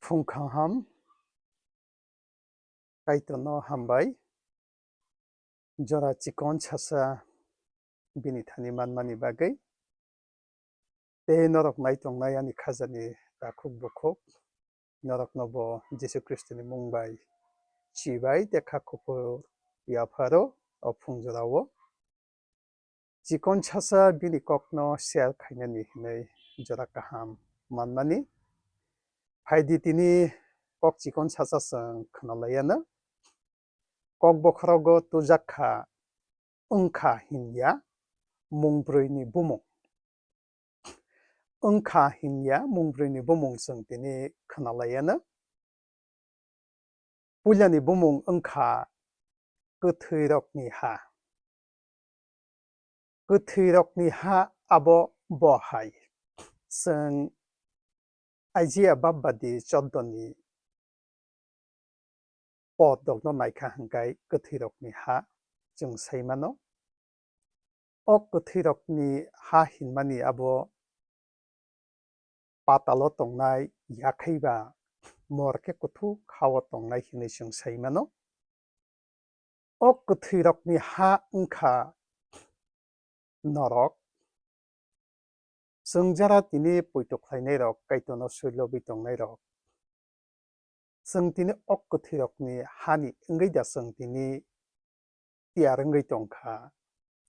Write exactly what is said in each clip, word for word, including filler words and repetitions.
Phung kaham, Kaitorno hambai, jora chikon sasa bini thani manmani bagwi, tei norok naitongnai ani khajani takhuk bukhuk, norokno bo Jisu Khristoni mung bai chibai tei kha kuphur yapharo o phung jorao. Chikon sasa bini kokno share khainani hinwi jora kaham manmani. Phaidi tini kok chikon sasa chwng khwnalaiano. Kok bokhorogo tujak kha wngkha hinya mungbrwini bumung. Wngkha hinya mungbrwini bumung chwng tini khwnalaiano. Puilani bumung wngkha kwthwirokni ha. Kwthwirokni ha abo bo hai. Chwng Isaiah babbadi choddoni podokno naikha hwnkhe kwthwirokni ha chwng sai mano. O kwthwirokni ha hinmani abo patalo tongnai, yakhaiba morke kuthuk hao tongnai hinwi chwng sai mano. O kwthwirokni ha wngkha norok. Chwng jara tini poito khlainairok, Kaitorno swi lobwi tongnairok. Chwng tini o kwthwirokni hani wngwi da chwng tini tiyar wngwi tongkha?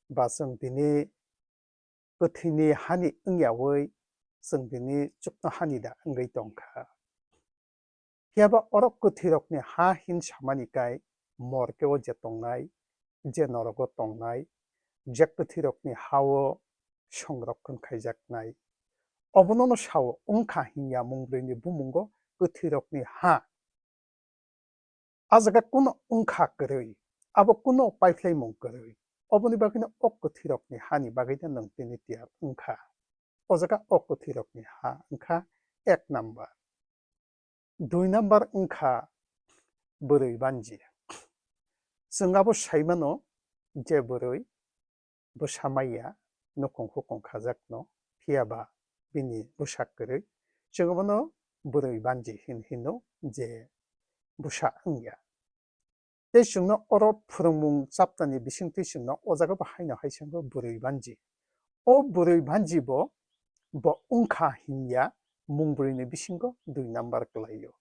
Ba chwng tini kwthwini hani wngyawi chwng tini chukno hani da wngwi tongkha? Phiya ba oro kwthwirokni ha hin samani kai morke o je tongnai, je norogo tongnai, je kwthwirokni ha-o songrokkon khaijaknai. Obonono sao wngkha hinya mungbrwini bumungo kwthwirokni ha. A jaga kuno wngkha kwrwi, abo kuno paiphlaimung kwrwi. Oboni bagwino o kwthwirokni hani bagwino nwng tini tiyar wngkha. O jaga o kwthwirokni ha wngkha ek number. Dui number wngkha bwrwi banji. Chwng abo sai mano je bwrwi bwsa maya, nukung hukung khajakno, phiya ba bini bwsa kwrwi. Chwng abono bwrwi banji hin hino je bwsa wngya. Tei chwngno oro phwrwngmung chaptani bisingtwi chwngno o jaga bo haino hai se wngkha bwrwi banji. O bwrwi banji bo, bo wngkha hinya mungbrwini bisingo dui number kwlaio.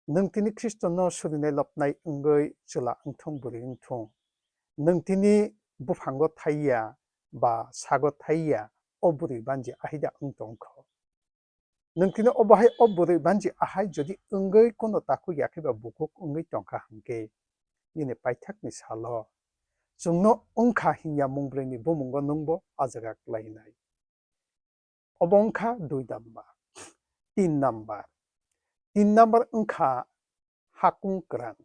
Nwng tini Khristono surinai lobnai wngwi chwla wngthung, bwrwi wngthung. Nwng tini buphango thaiya ba sago thaiya, o bwrwi banji ahida wng tongkho. Nwng tini obo hai o bwrwi banji ahai jodi wngwi kono takhuk ya khe ba bukhuk wngwi tongkha hwnkhe, nini paithakni salo chwngno wngkha hinya mungbrwini bumungo nwngbo a jaga kwlainai. Obo wngkha dui number. Tin number. Tin number wngkha hakung kwran.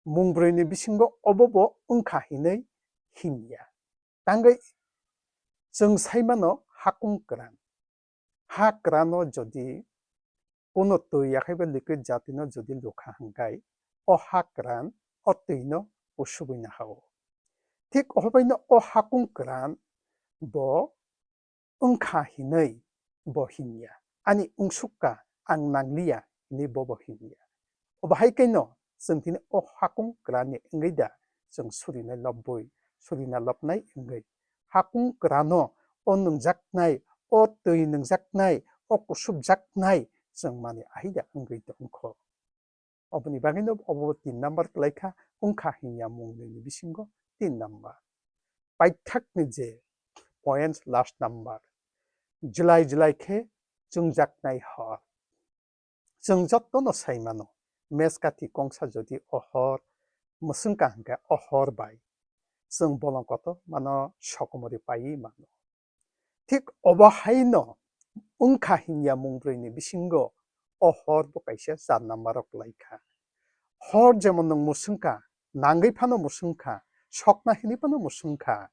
Mungbrwini bisingo obo bo wngkha hinwi hinya. Tangwi chwng sai mano hakung kwran. Ha kwrano jodi kuno twi yakhai ba liquid jatino jodi lukha hwnkhe, o ha kwran o twino usubui nahao. Thik ohobaino o hakung kwran bo wngkha hinwi bo hinya. Ani wngsukha, ang nangliya hinwi bobo hinya. Obo hai khe no chwng tini o hakung kwranni wngwi da chwng surinai lobwi, surina lobnai wngwi. Hakung kwrano o nwngjaknai, o twi nwngjaknai, o kusupjaknai chwng mani ahida wngwi tongkho. Oboni bagwino obo tin number kwlaikha, wngkha hinya mungni bisingo tin number. Paithakni je point last number. Jwlai jwlai khe chwngjaknai hor. Chwng jotono sai mano, mes kathi kongsa jodi o hor mwswngkha hwnkhe o hor bai chwng bolong kotor mano sokomori paiwi mano. Thik obo haino wngkha hinya mungbrwini bisingo o hor bo kaisa char number o kwlaikha. Hor jemon nwng mwswngkha, nangwi phano mwswngkha, sokna hinwi phano mwswngkha.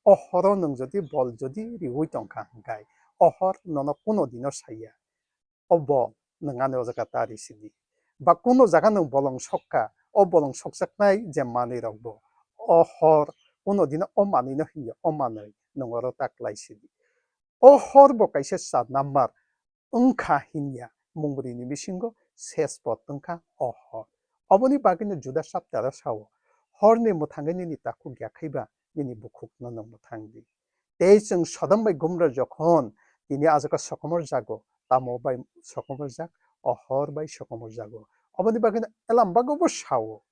O horo nwng jodi bol jodi riwi tongkha hwnkhe, o hor nono kuno dino saya. O bol nwng ani o jaga ta ri sidi. Ba kuno jaga nwng bolong sokka, o bolong sokjaknai je manwi rok bo, o hor kuno dino o manwi no hinya, o manwi nwng oro ta kwlai sidi. O hor bo kaisa char number wngkha hinya mungbrwini bisingo ses pot wngkha o hor. Oboni bagwino Juda chaptero sao, "Horni mwthangwi nini takhuk yakhaiba nini bukhukno nwng mwthang di." Tei chwng Sodom bai Gomorra jokhon tini ajaka sokomor jago, tamo bai sokomor jak, o hor bai sokomor jago. Oboni bagwino Elambago bo sao,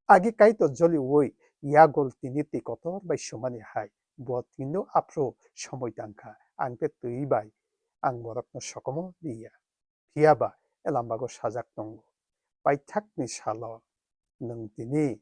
agi Kaitor joliui yagul tini twi kotor bai sumani hai, bo tino aphru somoi tangkha, ang tei twi bai ang borokno sokomor liya. Phiya ba Elambago sajak tongo, "Paithakni salo nwng tini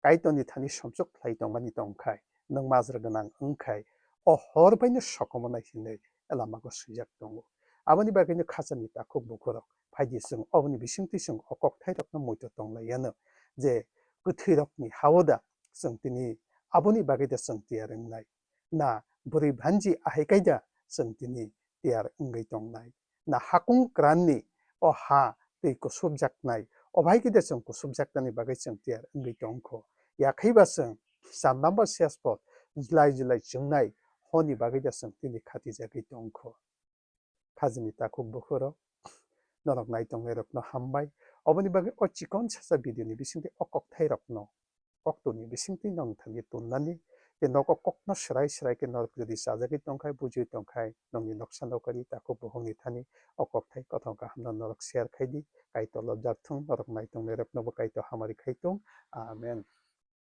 Kaitorni thani somsok khlai tongmani tongkhai, nwng majra gwnang wngkhai, o hor baino sokomonai," hinwi Elambago swijak tongo. Aboni bagwino khachani takhuk bukhurok phaidi chwng oboni bisingtwi chwng o kokthairokno muitu tonglaiyano je kwthwirokni hao da chwng tini aboni bagwi da chwng tiyar wngnai? Na bwrwi banji ahai kai da chwng tini tiyar wngwi tongnai? Na hakung kranni o ha twi kusupjaknai, o bai khe da chwng kusupjaknani bagwi chwng tiyar wngwi tongkho? Yakhaiba chwng char number siyaspot julai julai chwngnai honi bagwi da chwng tini khatijagwi tongkho? Khajini takhuk bukhurok, norok naitongnai rokno hambai. Oboni bagwi o chikon sasa video ni bisingtwi o kokthairokno, koktoni bisingtwi nong thani tunnani, tei nogo kokno swrai swrai khe norok jodi chajagwi tongkhai, bujiwi tongkhai, nongni noksa nokari takhuk bukhukni thani o kokthai kothoma kahamno norok share khai di. Kaitor lobjak thung, norok naitongnai roknobo Kaitor hamari khai thung. Amen.